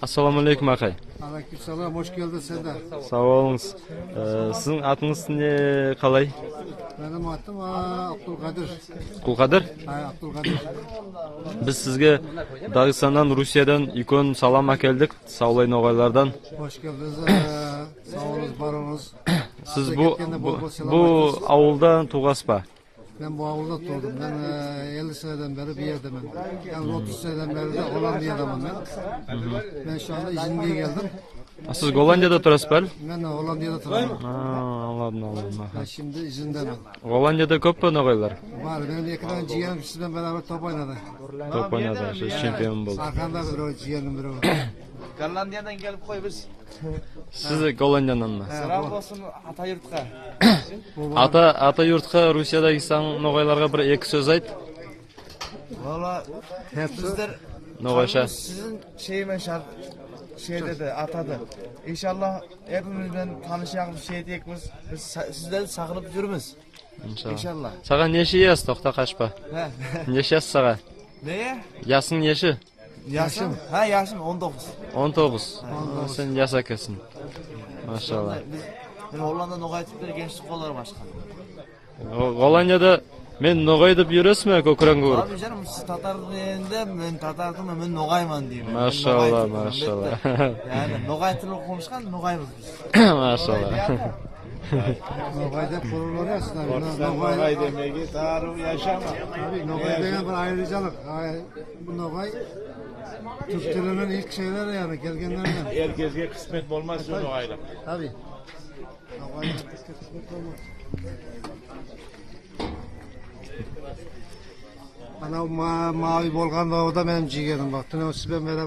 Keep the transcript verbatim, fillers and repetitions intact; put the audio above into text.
Ассаламу алейкум, акай. Алейкум салам, хош келдинъиз сен де. Сав болынъыз. Э, сиздинъ атынъыз не, калай? Меним атым, а, Абдулкадир. Кулкадир? А, Абдулкадир. Биз сизге Дагестаннан, Русиядан уьйкен салам аькелдик, савлай ногайлардан. Хош келдинъиз, э, сав болынъыз, бар болынъыз. Сиз бу, бу, бу авылда тувгансыз ба? Мен бу авылда тувдым. Мен, э, элли сенеден бери бу ердемен. Яны отыз сенеден бери де Голландиядаман мен. Мен шу анда изинге келдим. А сиз Голландияда турасыз ба аьли? Мен Голландияда тураман. А, анъладым, анъладым. Аха. Мен шимди изиндемен. Голландияда коьп пе ногайлар? Бар, меним эки тане йиеним сиз бен берабер топ ойнады. Топ ойнады, шу чемпион болды. Арканда бирев, йиеним бирев. Голландиядан келип кой биз. Сиз Голландиядан ба? Салам болсын ата юртка. Ата, ата юртка, Русияда эсен ногайларга бир эки соьз айт. Валла, бизлер ногайша. Сиздинъ шеймен шар, шей деди, атады. Иншалла, эпимиз бен танышаякпыз, шей этеекпиз. Биз са-, сизлерди сагынып юрмиз. Иншалла. Иншалла. Сага неше яс, токта, кашпа? Ха? Неше яс сага? Не? Ясынъ неше? Ясым? Ха, ясым он тогыз. Он тогыз. Сен яс аькесинъ. Машалла. Биз, мен Голландияда ногай типлер геншлик коллары башка. Го-, Голландияда мен ногай деп юресиз бе, коькиренъ коьрип? Таби жаным, сиз татар дегенде, мен татар туман, мен ногайман деймен. Машалла, машалла. Яны ногай тили конушкан ногаймыз биз. Машалла. Ногай деп курулар ясына. Ногай демеге тарыу яшама. Таби, ногай деген бир айрыкшалык. Ай, бу ногай туьрклерден илк шейлер, яны, келгенлерден. Эркезге кысмет болмас шу ногайлык. Таби. Анав ма-, мавий болган да, о да меним йиенимди. Бак, туьнегуьн сиз бен берабер